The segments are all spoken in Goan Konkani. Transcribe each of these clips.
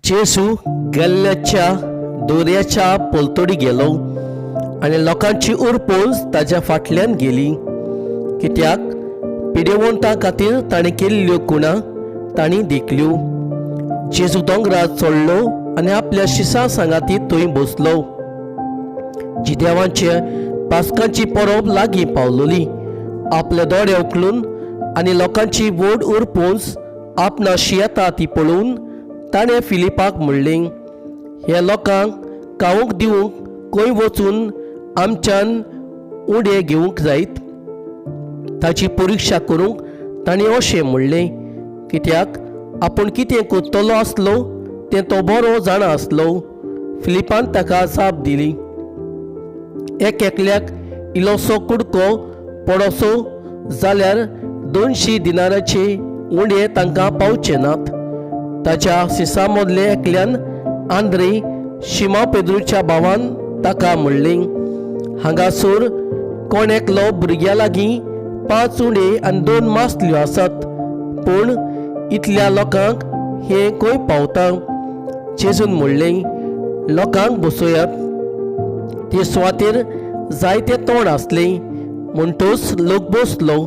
जेजू गेल्ल्याच्या दोरयाच्या पलतडी गेलो आनी लोकांची उरपोस ताज्या फाटल्यान गेली, कित्याक पिडेवंता खातीर ताणें केल्ल्यो कुणा तांणी देखल्यो. जेजू दोंगरार चडलो आनी आपल्या शिसां सांगाती थंय बसलो. जिदेवांचे पास्कांची परब लागीं पावलोली. आपले दोळे उखलून आनी लोकांची व्हड उरपोस आपणाशी येता ती पळोवन ताणें फिलिपाक म्हणलें, हे लोकांक खावंक दिवंक खंय वचून आमच्यान उडे घेवंक जायत? ताची परिक्षा करूंक ताणें अशें म्हणलें, कित्याक आपूण कितें करतलो आसलो तें तो बरो जाणा आसलो. फिलिपान ताका जाप दिली, एक एकल्याक इल्लोसो कुडको पडोसो जाल्यार 200 दिनाराचे उंडे तांकां पावचे नात. ताच्या सिसा मदले एकल्यान, आंद्रे, शिमा पेद्रूच्या भावान ताका म्हणलें, हांगासर कोण एकलो भुरग्या लागीं 5 उंडे आनी 2 मासल्यो आसात, पूण इतल्या लोकांक हें खंय पावता? जेजून म्हणलें, लोकांक बसयात. ते सुवातेर जायते तोंड आसले, म्हणटूच लोक बसलो.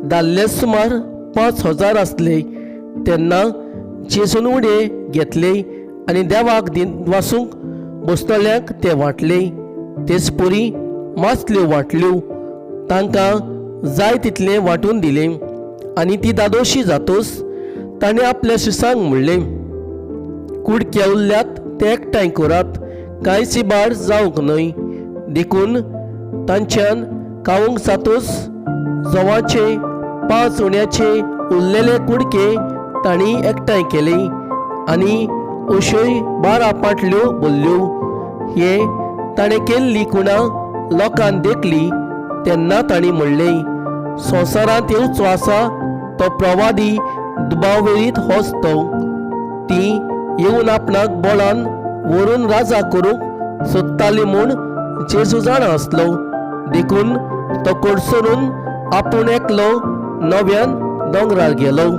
दादले सुमार 5000 आसले. तेन्ना जेजून उडे घेतले आनी देवाक वासूंक बसतल्यांक ते वांटले. तेच परी मासल्यो वांटल्यो. तांकां जाय तितलें वांटून दिलें आनी ती दादोशी जातूच ताणें आपल्या शिसांक म्हणलें, कुडके उरल्यात ते एकठांय करात, कांयच इबाड जावंक न्हय. देखून तांच्यान खावंक जातूच जवाचे 5 उण्याचे उरलेले कुडके तांणी एकठांय केले आनी अश्योय 12 पाटल्यो भरल्यो. हे ताणें केल्ली कुणा लोकान देखली तेन्ना तांणी म्हणलें, संवसारांत येवचो आसा तो प्रवादी दुबावेरीत होच तो. ती येवन आपणाक बोळान व्हरून राजा करूंक सोदताली म्हूण जेजू जाणा आसलो, देखून तो कडसरून आपूण एकलो नव्यान दोंगरार गेलो.